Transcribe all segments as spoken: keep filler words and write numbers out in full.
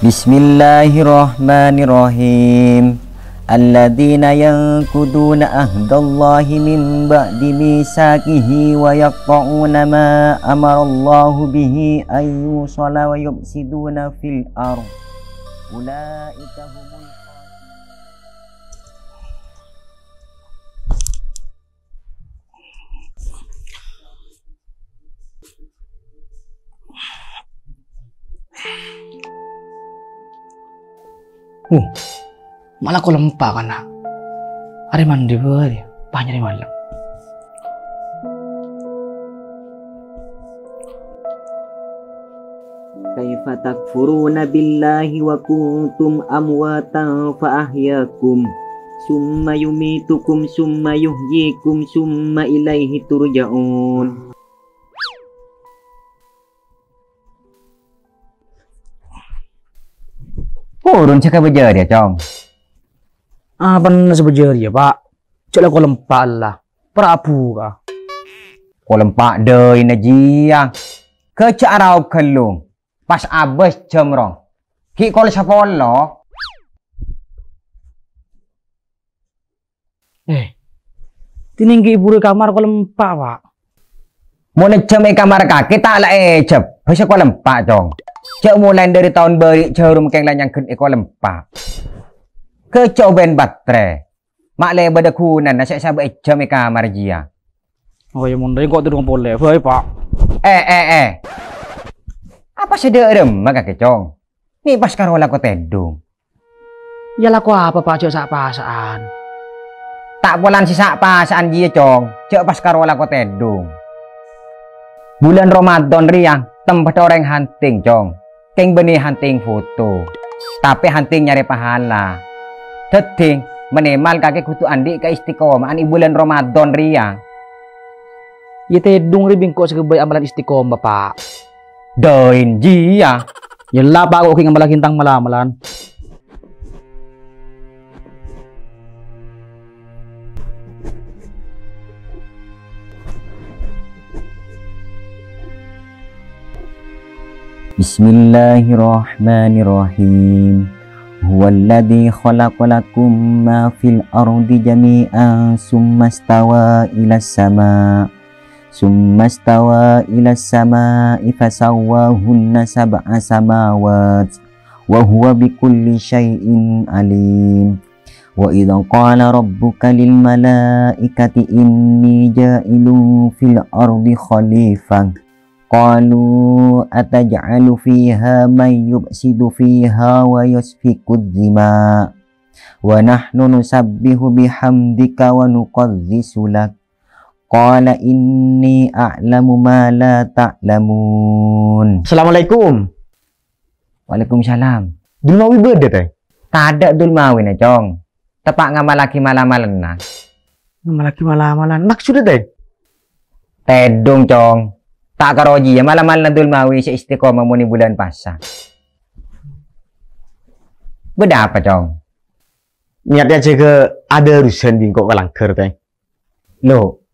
Bismillahirrahmanirrahim. Alladzina yanquduna ahdallahi min ba'di mitsaqihi wa yaqta'una ma amarallahu bihi an yusala wa yufsiduna fil ardh. Ulaika humul khasirun. Uh, mala kol empa', kana'. Arè mandi bhâi, pas nyarè malem. Kaifa takfuruna billahi wa kuntum amwatan fa ahyakum, summa yumitukum, summa yuhyikum, summa ilaihi turja'un. Purun sè kabâjâ rèya, Cong. Apana sè bâjâ rèya, Pa'? Jhâ' la kol empa' la. Para' abu, ka. Kol empa' dâina jiyâ. Ghâjâ' araok ghâllu. Pas abâs jam rong. Ghi' kol sapolo. Eh, dinèng ghi' buru è kamar kol empa', Pa'. Mon èjhâm è kamar kakè ta' la èjhâb, bâsa kol empa', Cong. Jhâ' molaè dâri taon bâri' jhârum kèng la nyangghâl è kol empa'. Ghâjâ' obân batrè. Ma' lè bâdâ ghunana sè sabâ' èjhâm è kamar jiyâ. Oh, iyâ, mon dâ' engko' tèdung polè bhâi, Pa'. Eh, eh, eh. Apa sè dâ' remma kakè, Cong? Mè' pas karo lako tèdung. Iyâ lako apa, Pa', jhâ' sa'-pasa'an? Ta' polana sè sa'-pasa'an jiyâ, Cong. Jhâ' pas karo lako tèdung. Bulân Ramadan rèya, tembhât orèng hunting, Cong. Kèng bânnè hunting foto. Tapè hunting nyarè pahala. Dhâddhi, minimal kakè kodhu andi' kaistiqoma'an è bulân Ramadan rèya. Iyâ tèdung rè bi' engko' sè ghâbây amalan istiqomah, Pa'. Dâina jiyâ. Iyâ la, Pa', ko' ghi' ngamallaghi tang mal-amalan. Bismillahirrahmanirrahim. Huwallazi khalaqa lakum ma fil ardi jami'an tsumma stawa ilas sama'. Tsumma stawa ilas sama'i fasawwahunna sab'a samawat, wa huwa bikulli syai'in alim. Wa idza qala rabbuka lil malaikati inni ja'ilun fil ardi khalifah. Qalu ataj'alu fiha man yufsidu fiha wa yasfiku dima. Wa nahnu nusabbihu bihamdika wa nuqaddisu lak. Qala inni a'lamu ma la ta'lamun. Assalamualaikum. Waalaikumsalam. Dulmawi bâdâ, Tè? Tadâ' Dulmawina, Cong. Teppa' ngamallaghi mal-amalanna. Ngamallaghi mal-amalan. Maksoddhâ, Tè? Tèdung, Cong. Ta' karo jiyâ mal-amalanna Dulmawi sè istiqomah mon è bulân pasa. Bâdâ apa, Cong? Niyat jâgâ adârusan bi' engko' ka langghâr, Tè. Lo,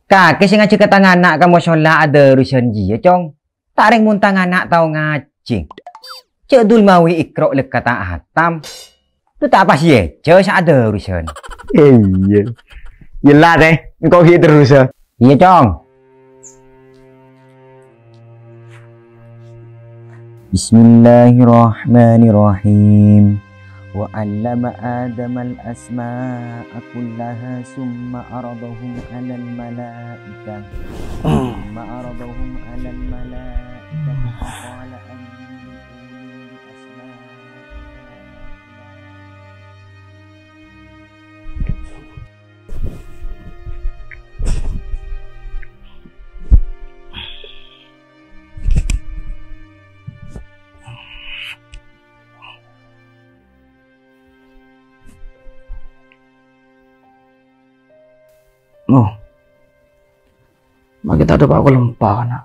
kakè sè ngajhâk tang ana' ka mosolla adârusan jiyâ, Cong. Ta' rèng mon tang ana' tao ngajhi. Jhâ' Dulmawi Iqra' lekka ta' hatam. Lo ta' pas iyâ jhâ' sa adârusan. Iyâ. Iyâ la, Tè. Engko' ghi' terrosa. Iyâ, Cong. Bismillahirrahmanirrahim. Wa 'allama Adamal asma'a kullaha tsumma 'aradhahum 'alal malaikah. Tsumma 'aradhahum 'alal malaikah faqala anbi'uni bi asma'i Oh. Ma' kita ada pakol empa', kana'.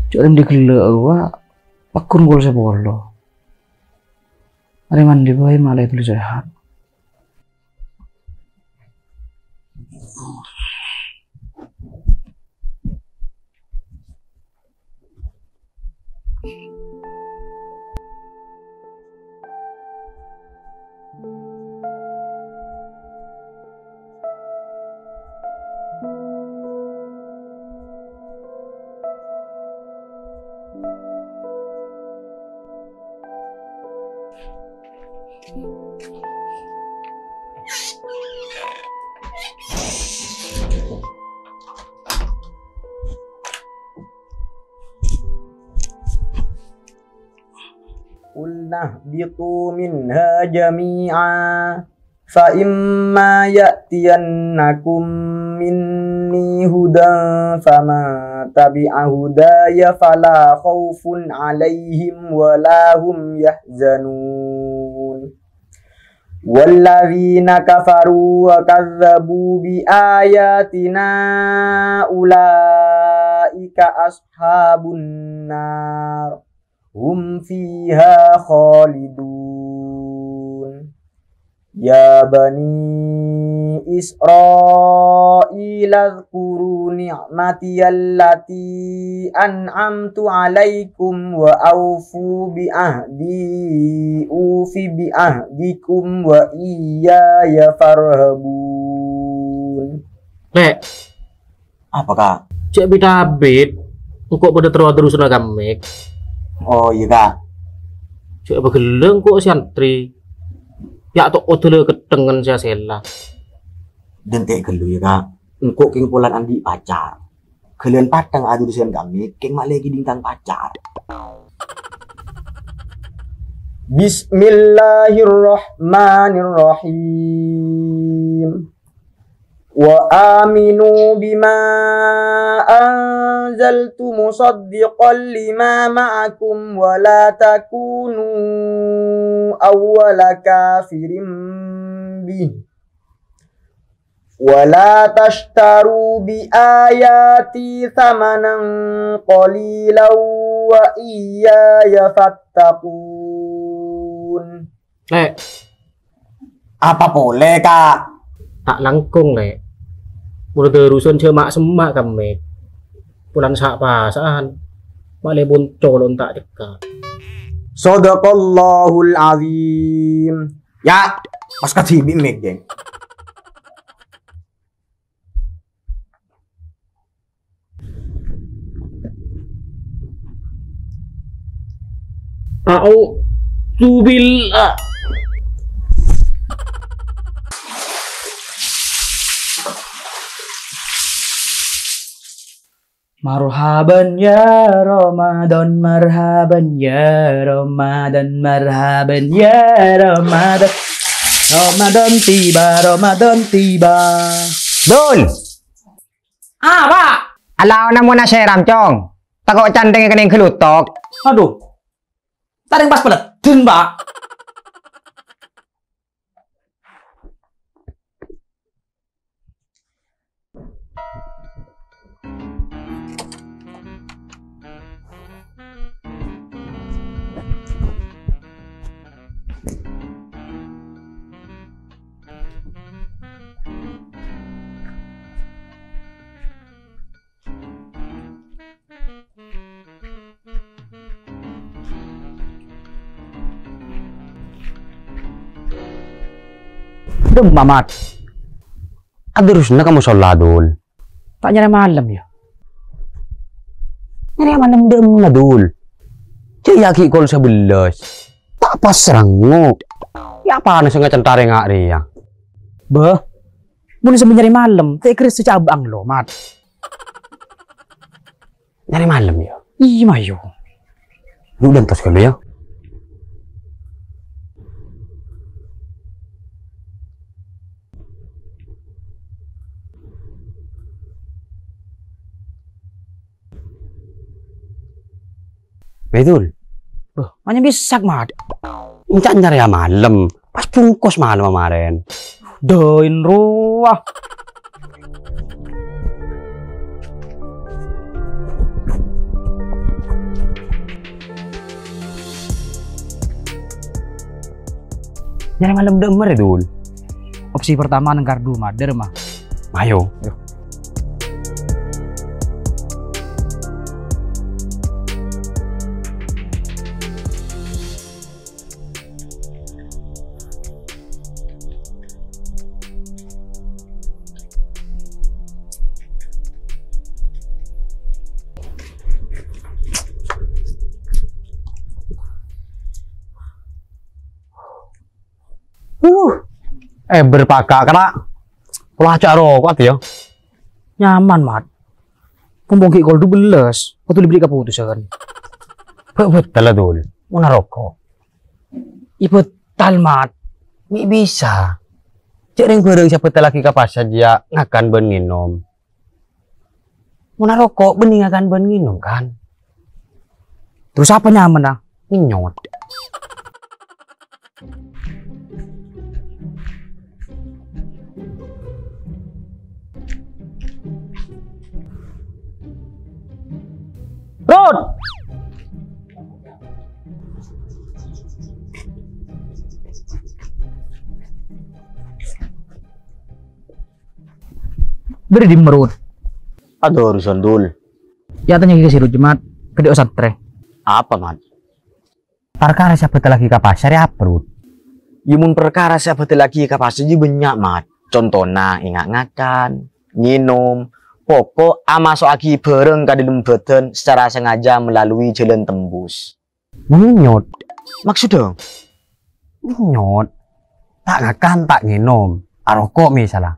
Cok rèng di ghellâ' ghuwa, paggun kol sapolo. Arè mandi bhâi malè dulu sehat. اهبطوا منها جميعا فإما يأتينكم مني هدى فمن تبع هداي فلا خوف عليهم ولا هم يحزنون. والذين كفروا وكذبوا بآياتنا أولئك أصحاب النار هم فيها خالدون. يا بني إسرائيل اذكروا نعمتي التي أنعمت عليكم وأوفوا بعهدي أوف بعهدكم وإياي فارهبون. Lè', Apa, Kak? Cè' bit-abit, engko' padâ terro aterrosana ka Mèk. Oh, iyâ, Kak. Cè' paghellâ' engko' sè antri. Ya' to' odâlâ kettengngen sè asèla. Dântè' ghâllu, yâ, Kak. Engko' kèng polana andi' pacar. Ghâlâ'ân pateng aterrosana ka Mèk, kèng ma' lè' ghi' bintang pacar. Bismillahirrahmanirrahim. وآمنوا بما أنزلت مصدقا لما معكم ولا تكونوا أول كافر به ولا تشتروا بآياتي ثمنا قليلا وإياي فاتقون. Lè'. Apa polè, Kak? Ta' langkong, Lè'. Mon terrosan jhâ' ma'-semma' ka Mèk. Polana sa'-pasa'an. Ma' lè' pon colo'na ta' cekka'. Shadaqallahul azim. Ya, pas kadhibi' Mèk, geng. A'udzubillah. Marhaban ya Ramadan, marhaban ya Ramadan, marhaban ya Ramadan. Ramadan tiba, Ramadan tiba. Dul! Apa? Alaona mona seram, Cong. Tako' canthèngnga kennèng ghâllu tok. Aduh. Tarèng pas peleddhen, Pak. Dâ' Mamat. Aterrosana ka mosolla, Dul. Ta' nyarè malem, yâ? Nyarè malem dâ'emma, Dul. Jâ' yâ ghi' kol sabellâs. Ta' pas rango. Yâ, panassa ngacentarè nga' rèya. Bâh, mon sampè' nyarè malem, ta' kèra sè cabang lo, Mat. Nyarè malem, yâ? Iyâ, mayu. Lu, dântos ghâllu, yâ. Betul. Bâh, manya bisa, Mat. Enca' nyarè malem. Pas bungkos malem marèn. Dâ' in rowa. Nyarè malem dâ'emma rè, Dul? Opsi pertama neng kardhu, Mat. Dâ'emma? Mayu. Yo. Huh. Eh, berpaka' kena. Pola aca' roko' ati, ya. Nyaman, Mat. Mumpung ghi' kol dubellâs, kodhu la bâri' kapotosan. Bâ-, betel la, Dul. Mon aroko'. Iyâ bhâtal, Mat. Mè' bisa. Jhâ' rèng bhârâng sè abhâtallaghi ka pasa jiyâ ngakan bân ngènom. Mon aroko' bânnè ngakan bân ngènom, kan? Terros apa nyamana? Ngenyot. Rut! Bâdâ è dimma, Rut? Adâ urusan, Dul. Yâ, tanya ka si Rut, Mat. Kadhi osantrè. Apa, Mat? Parkara sè abhâtallaghi ka pasa rèya apa, Rut? Yâ, mon parkara sè abhâtallaghi ka pasa jiyâ bânnya', Mat. Contona, enga' ngakan, ngènom, pokok amaso'aghi bhârâng ka dâlem bhâdhân secara sengaja melalui jalan tembus. Ngenyot. Maksodda? Ngenyot. Ta' ngakan, ta' ngènom. Aroko' misalla.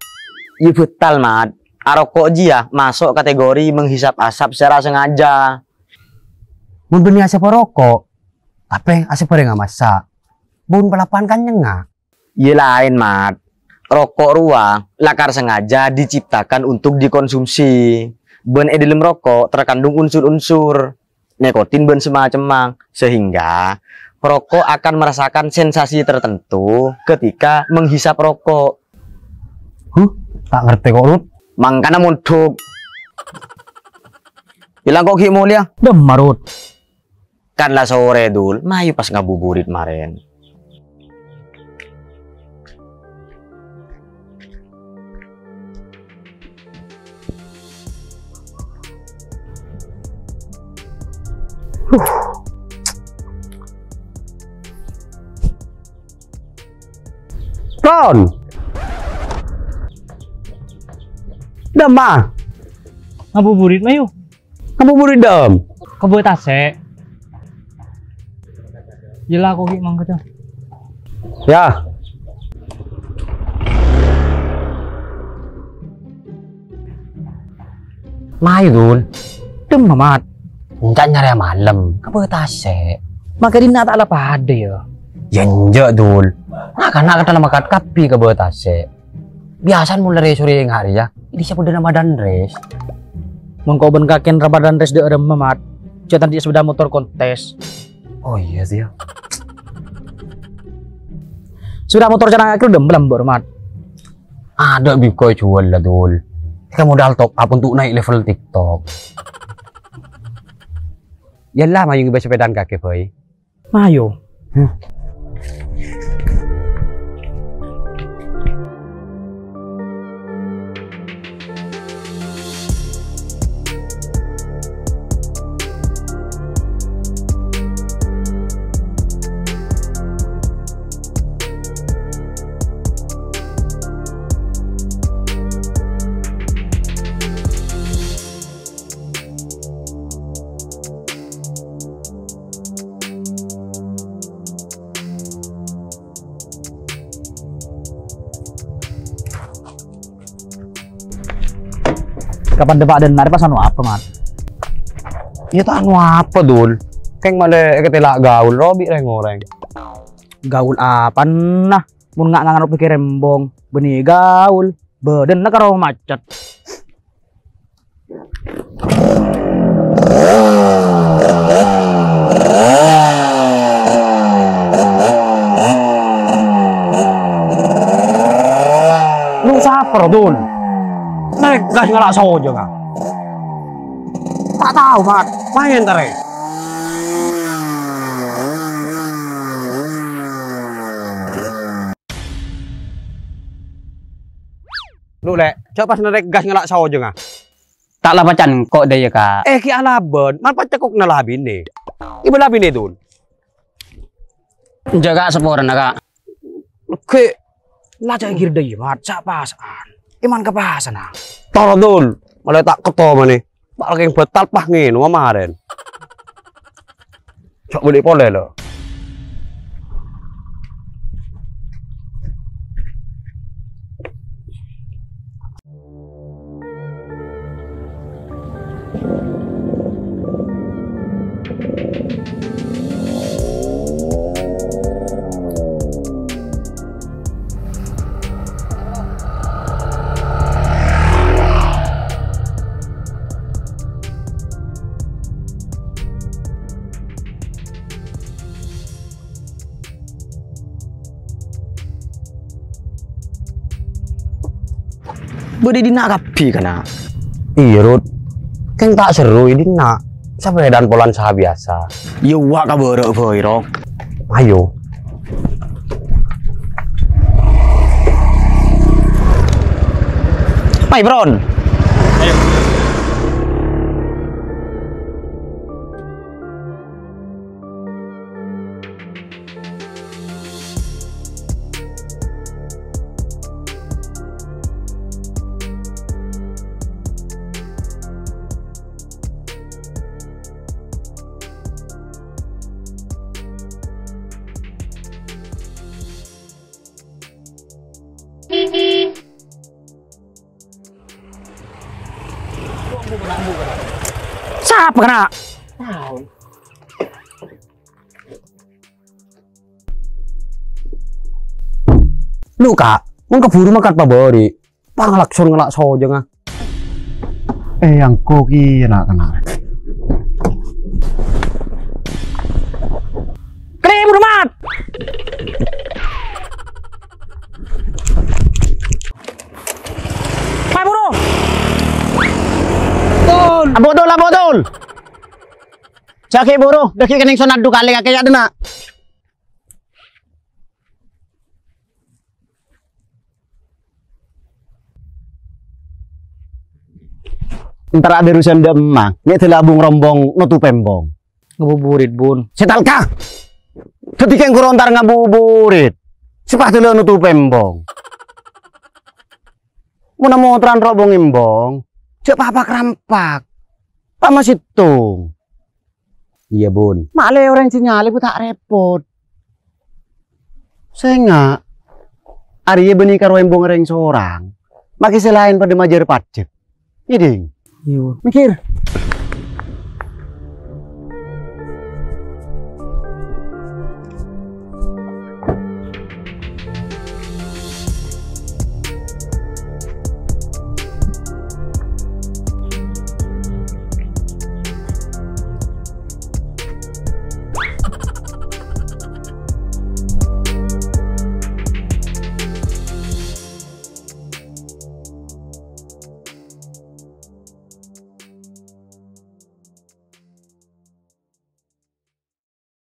Iyâ bhâtal, Mat. Aroko' jiyâ maso' kategori menghisap asap secara sengaja. Mon bânnè asèp aroko', tapè asèp bhârâng amassa'. Bun palapan kan nyengnga'. Iyâ laèn, Mat. Roko' rowa lakar sengaja diciptakan untuk dikonsumsi. Bân è dâlem roko' terkandung unsur-unsur nikotin bân samacemma, sehingga perokok akan merasakan sensasi tertentu ketika menghisap rokok. Huh, ta' ngartè ko', Rut. Mangkana mondhuk. Bilang ko' ghi' molèya. Dâmma, Rut. Kan la sore, Dul. Mayu pas ngabuburit marèn. Kon. Dâmma. Ngabuburit, mayu. Ngabuburit, Dam. Kebâ tasè'. Yella, ko' ghi' mangkat, yâ. Yâ. Mayu, Dul. Dâmma, Mat. Enca' nyarè malem. Kebâ tasè'. Mangkè dinna' ta' la padâ, yâ. Yâ, enjâ', Dul. Na'-kana' kadhâng la makat kabbhi kebâ tasè'. Biyasana mon la rè-sorè nga' rèya, ḍissa' poḍâna maḍân rès. Mon ko' bân kakèn ra maḍân rès ḍâ' remma, Mat. Jhâ' tandhi sepeda motor kontes. Oh iyâ, sih, yâ. Sepeda motor cara ngakè ḍâmma lambâ', Mat. Aḍâ' bi' ko' èjhuwâl la, Dul. Kè modal top up untuk naik level TikTok. Yella, mayu ngibâ sepedana kakè bhâi. Mayu. Kapan ḍâpa' ḍenna' pas anu apa, Mat? Iyâ ta' anu apa, Dul. Kèng malè èkatèla' gaul rowa bi' rèng-orèng. Gaul apana? Mon nga' nganggep pèkkèr embong, bânnè gaul. Bâḍâna karo macet. Lu sapa, Dul? Nèka sè ngala' sojhângnga. Ta' tao, Mat. Maèn tarè. Lu, Lè', jhâ' pas narèk gas ngala' sojhângnga. Ta' la pacan ko' ḍâiyâ, Ka'. Eh, ghi' alabân, man pacekok nala binè. Ibâ la binè, Dul. Enjâ', Ka', saporana, Ka'. Ghi', la jhâ' gir ḍâiyâ, Mat, sa' pasa'an. Iman ka pasana. Toro, Dul, malè ta' ketto manè. Palkèng bâtal pas ngènoma marèn. Jhâ' bâli polè, lo. Bâdâ è dinna' kabbhi, kana'. Iyâ, Rut. Kèng ta' serro è dinna'. Sapèdaan polana sabiasa. Iyâ, wa' ka bârâ' bhâi, Rong. Ayo. Mai, Bron. Sapa, kana'? Lu, Ka', mon kabhuru mangkat pabâri', panglakson ngala' sojângnga. Eh, engko' kèya na'-kana'. Kali, buru, Mat! Mai, buru! Tol! Abotol, abotol! Jâgâ, buru, dâgghi' kennèng sonat du kalè kakè yâ, dâ' enna'. Entar adârusan dâ' emma, mè' dâla abung rombong notopè embong. Ngabuburit, Bun. Sè talka! Dhâddhi kèng ghuru entar ngabuburit. Sè pas dâla notopè embong. Mon amotoran rombong embong, jhâ' pa-apa karampak. Tama sèttong. Iyâ, Bun. Ma'lè orèng sè nyalè bu ta' rèpot. Sènga', arèya bânnè karo embong orèng sorang. Makè sè laèn padâ majâr pajhât. Ngèdhing? Iyâ, Bun. Mèkkèr.